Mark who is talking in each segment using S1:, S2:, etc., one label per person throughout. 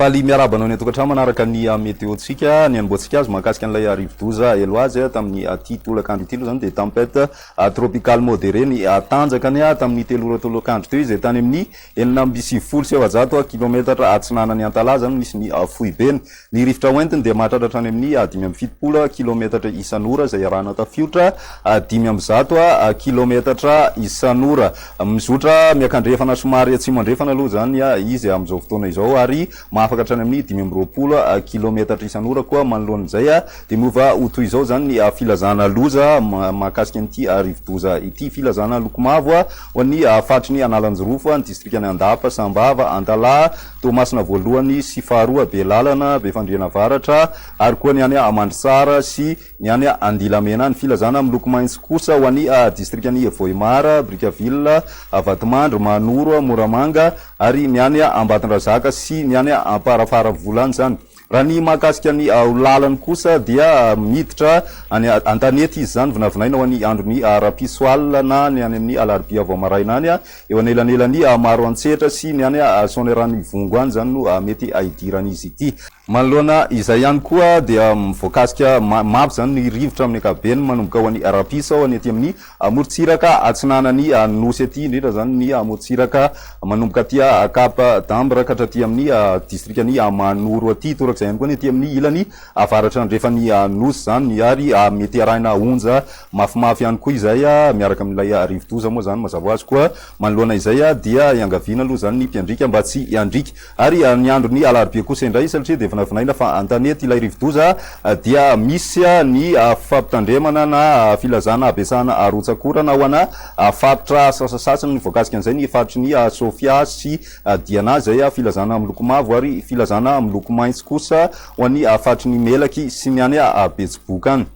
S1: Faly miarahaba anao any an-tokantrano manaraka ny météo-ntsika. Ny hanombohantsika azy mahakasika an'ilay rivodoza Eloise tamin'ny ity tolakandro ity aloha izany dia tempête tropicale modérée ny tanjakany tamin'ny 3 ora tolakandro teo izay tany amin'ny 496 kilometatra atsinanan'i Antalaha izany no misy ny foibeny. Ny rivotra hoentiny dia mahatratra hatrany amin'ny 75 kilometatra isan'ora izay arahana tafiotra 105 kilometatra isan'ora. Mizotra miakandrefana somary atsimo andrefana aloha izany izy amin'izao fotoana izao ary mahafaka hatrany amin'ny 25 kilometatra isan'ora koa manoloana izay dia miova ho toy izao izany ny filazana loza mahakasika an'ity rivodoza ity. Filazana loko mavo ho an'ny faritry ny Analanjirofo, ny distrikan'i Andapa, Sambava, Antalaha, Toamasina voalohany sy faharoa, Belalana, Befandriana Avaratra ary koa ny any Mandritsara sy ny any Andilamena. Ny filazana miloko maitso kosa ho an'ny distrikan'i Vohemar, Brickaville, Vatomandry, Mahanoro, Moramanga ary ny any Ambatondrazaka sy ny any Amparafaravola any izany. Raha ny mahakasika ny lalany kosa dia miditra any an-tanety izy izany, vinavinaina ho an'ny andron'ny rahampitso alina na ny any amin'ny alarobia vao maraina any, eo anelanelan'i Maroantsetra sy ny any Soanierana Ivongo any izany no mety hidiran'izy ity. Manoloana izay ihany koa dia voakasika mafy izany ny rivotra amin'ny ankapobeny manomboka ho an'ny rahampitso ao any aty amin'ny morontsiraka atsinanan'ny Nosy aty, indrindra izany ny morontsiraka manomboka aty Cap d'Ambre ka hatraty amin'ny distrikan'i Manoro aty. Torak'izay ihany koa ny aty amin'ny ilany avaratra andrefan'ny Nosy izany ary mety arahina onja mafimafy ihany koa izay miaraka amin'ilay rivodoza moa izany mazava ho azy koa. Manoloana izay dia iangaviana aloha izany ny mpiandriaka mba tsy hiandriaka. Ary ny andron'ny alarobia kosa indray satria dia vinavinaina fa an-tanety ilay rivodoza dia misy ny fampitandremana na filazana habetsahana rotsak'orana ho ana faritra sasasasany voakasika an'izay ny faritry ny Sofia sy Diana izay filazana miloko mavo ary filazana miloko maitso kosa ho an'ny faritry ny Melaky sy ny any Betsiboka any.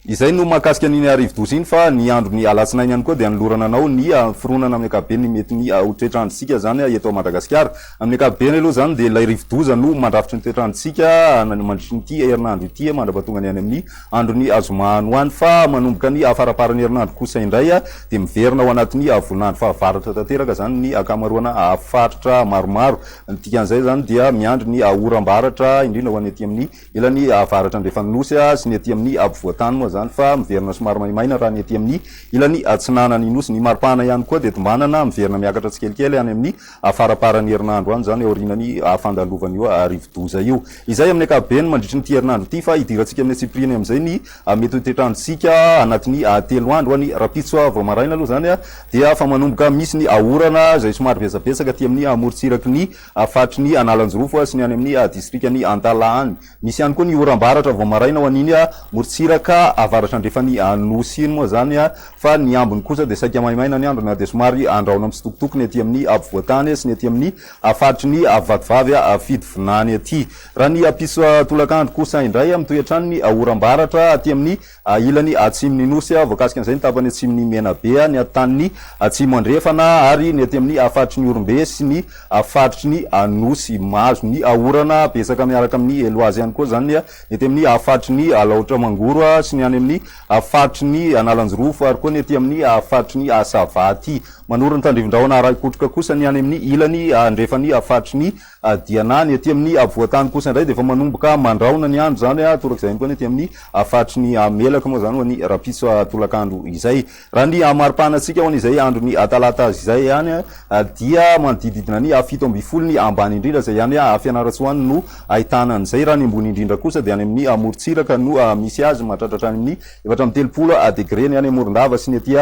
S1: Izay no mahakasika an'iny rivodoza iny fa ny andron'ny alatsinainy ihany koa dia anolorana anao ny fironana amin'ny ankapobeny mety ny ho toetr'androntsika izany eto Madagasikara. Amin'ny ankapobeny aloha izany dia ilay rivodoza no mandrafitry ny toetr'androntsika mandritry ity herinandro ity mandra-pahatonga ny any amin'ny andron'ny zoma any ho any fa manomboka ny faramparan'ny herinandro kosa indray dia miverina ao anatin'ny volon'andro fahavaratra tanteraka izany ny ankamaroana faritra maromaro. Ny dikan'izay izany dia miandry ny oram-baratra indrindra ho an'ny aty amin'ny Ilany avaratra andrefan'ny Nosy sy ny aty amin'ny afovoan-tany moa izany fa miverina somary maimaina raha ny aty amin'ny ilany atsinanan'ny Nosy. Ny maripana ihany koa dia tombanana miverina miakatra tsikelikely any amin'ny faramparan'ny herinandro any izany aorian'ny fandalovan'io rivodoza io. Izay amin'ny ankapobeny mandritry ity herinandro ity fa hidirantsika amin'ny antsipiriany amin'izay ny mety ho toetr'androntsika anatin'ny 3 andro any rahampitso vao maraina aloha izany dia efa manomboka misy ny orana izay somary betsabetsaka aty amin'ny morontsiraky ny Faritry ny Analanjirofo sy ny any amin'ny distrikan'i Antalaha any. Misy ihany koa ny oram-baratra vao maraina ho an'iny morontsiraka avaratra andrefan'ny Nosy iny moa izany fa ny ambiny kosa dia saika maimaina ny andro na dia somary andrahona mitsitokotoko ny aty amin'ny afovoan-tany sy ny aty amin'ny faritry ny Vatovavy Fitovinany aty. Raha ny ampitso tolakandro kosa indray mitohy hatrany ny oram-baratra aty amin'ny Ilany atsimon'ny Nosy, voakasika an'izay ny tapany atsimon'i Menabe, ny ataniny atsimo andrefana ary ny aty amin'ny faritry ny Ihorombe sy ny faritry ny Nosy. Mahazo ny orana betsaka miaraka amin'ny Eloise ihany koa izany ny aty amin'ny faritry ny Alaotra Mangoro sy ny any amin'ny faritry ny Analanjirofo ary koa ny aty amin'ny faritry ny Sava aty. Manoro ny tandrivin-drahona arahi-kotroka kosa ny any amin'ny ilany andrefan'ny faritry ny Diana. Ny aty amin'ny afovoan-tany kosa indray dia efa manomboka mandrahona ny andro izany, torak'izay ihany koa ny aty amin'ny faritry ny Melaky moa izany ho an'ny rahampitso tolakandro izay. Raha ny maripana antsika ho an'izay andron'ny talata izay ihany dia manodididina ny 17 ny ambany indrindra izay any Fianarantsoa any no ahitana an'izay. Raha ny ambony indrindra kosa dia any amin'ny morontsiraka no misy azy, mahatratra hatrany amin'ny 34 degre ny any Morondava sy ny aty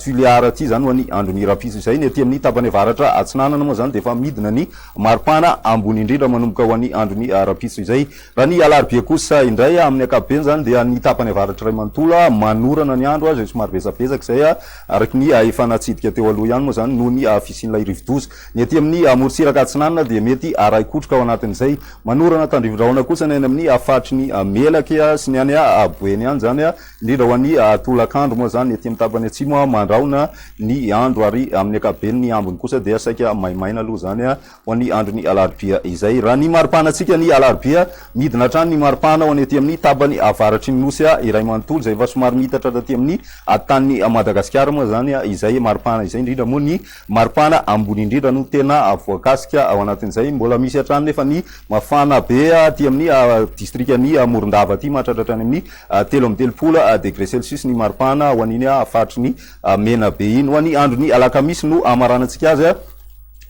S1: Tuléar aty izany ho an'ny andron'ny rahampitso izay. Ny aty amin'ny tapany avaratra atsinanana moa izany dia efa midina ny maripana ambony indrindra manomboka ho an'ny andron'ny rahampitso izay. Raha ny alarobia kosa indray amin'ny ankapobeny izany dia ny tapany avaratra iray manontolo manorana ny andro izay somary betsabetsaka izay araka ny efa natsidika teo aloha ihany moa izany noho ny fisian'ilay rivodoza. Ny aty amin'ny morontsiraka atsinanana dia mety arahi-kotroka ao anatin'izay. Manorana tandrifin-drahona kosa ny any amin'ny faritry ny Melaky sy ny any Boeny any izany, indrindra ho an'ny tolakandro moa izany. Ny aty amin'ny tapany atsimo mandrahona ny andro. ary amin'ny ankapobeny ny ambiny kosa dia saika maimaina aloha izany ho an'ny andron'ny alarobia izay. Raha ny maripanantsika ny alarobia, midina hatrany ny maripana ho an'ny aty amin'ny tapany avaratry ny Nosy iray manontolo izay efa somary miitatra taty amin'ny tanin'i Madagasikara moa izany izay maripana izay, indrindra moa ny maripana ambony indrindra no tena voakasika ao anatin'izay. Mbola misy hatrany nefa ny mafana be aty amin'ny distrikan'i Morondava aty, mahatratra hatrany amin'ny 33 degré celsius ny maripana ho an'iny faritry ny Menabe iny. Ho an'ny andron'ny alakamisy no hamaranantsika azy.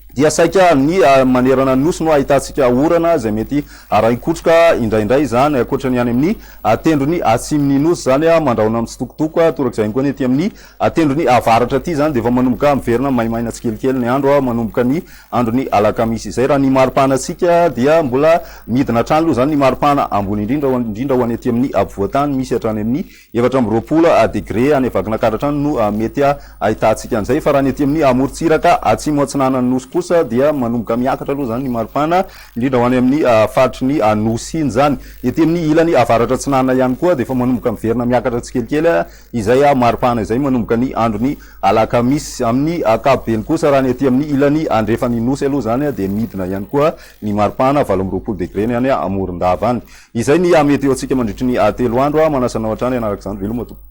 S1: Dia saika ny manerana ny Nosy no ahitantsika orana izay mety arahin-kotroka indraindray izany, ankoatra ny any amin'ny tendrony atsimon'ny Nosy izany mandrahona mitsitokotoko, torak'izay ihany koa ny aty amin'ny tendrony avaratra aty izany dia efa manomboka miverina maimaina tsikelikely ny andro manomboka ny andron'ny alakamisy izay. Raha ny maripana-tsika dia mbola midina hatrany aloha izany ny maripana ambony indrindra, indrindra ho an'ny aty amin'ny afovoan-tany misy hatrany amin'ny 24 degre any Vakinankaratra any no mety ahitantsika an'izay fa raha ny aty amin'ny amorontsiraka atsimo atsinanan'ny Nosy kosa dia manomboka miakatra aloha izany ny maripana, indrindra ho any amin'ny faritry ny Nosy iny izany. Ety amin'ny ilany avaratra atsinanana ihany koa dia efa manomboka miverina miakatra tsikelikely izay maripana izay manomboka ny andron'ny alakamisy. Amin'ny ankapobeny kosa raha ny aty amin'ny ilany andrefan'ny Nosy aloha izany dia midina ihany koa ny maripana, 28 degre ny any Morondava any. Izay ny meteo antsika mandritry ny 3 andro. Manasa anao hatrany hanaraka izany. Veloma tompoko.